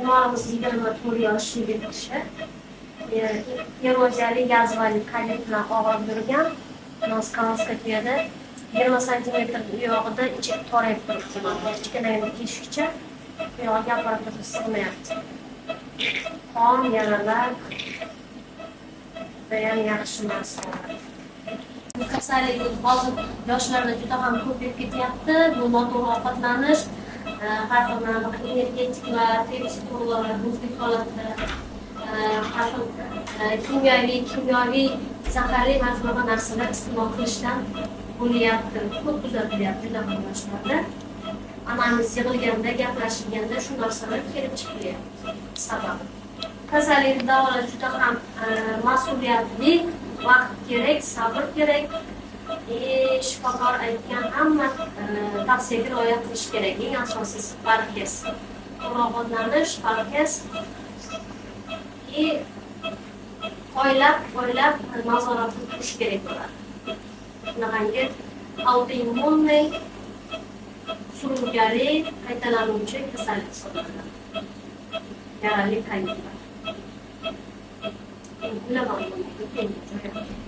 Bemorimiz 24 yosh yigit kishi. Eroziyali yazvali kolit bilan og'rib yurgan. Noskonska kuyadi. 20 santimetr u yog'ida ichi torayib turibdi. Mana kichkinagina teshikcha bu yog'iga apparatura sig'mayapti. Qon, yaralar judayam yaxshi emas holat. Bu kasallik hozir yoshlarda juda ham ko'payib ketyapti. Bu noto'g'ri ovqatlanish, har xil mana bunaqa energetiklar, Pepsi, kolalar, muzlik holatda, har xil kimyoviy zaharli mana shunaqa narsalar iste'mol qilishdan bo'lyapti. Ko'p kuzatilyapti juda ham yoshlarda. Analiz yig'ilganda, gaplashilganda shu narsalar kelib chiqyapti sababi. Kasallikni davolash juda ham mas'uliyatli, vaqt kerak, sabr kerak. Shifokor aytgan hamma tavsiyaga rioya qilish kerak. Eng asosiysi parhez. To'g'ri ovqatlanish, parhez и oylab oylab nazoratda turish kerak bo'ladi. Shunaqangi аутоиммунный surunkali qaytalanuvchi kasallik hisoblanadi. Yarali kolitlar. Bilaman buni.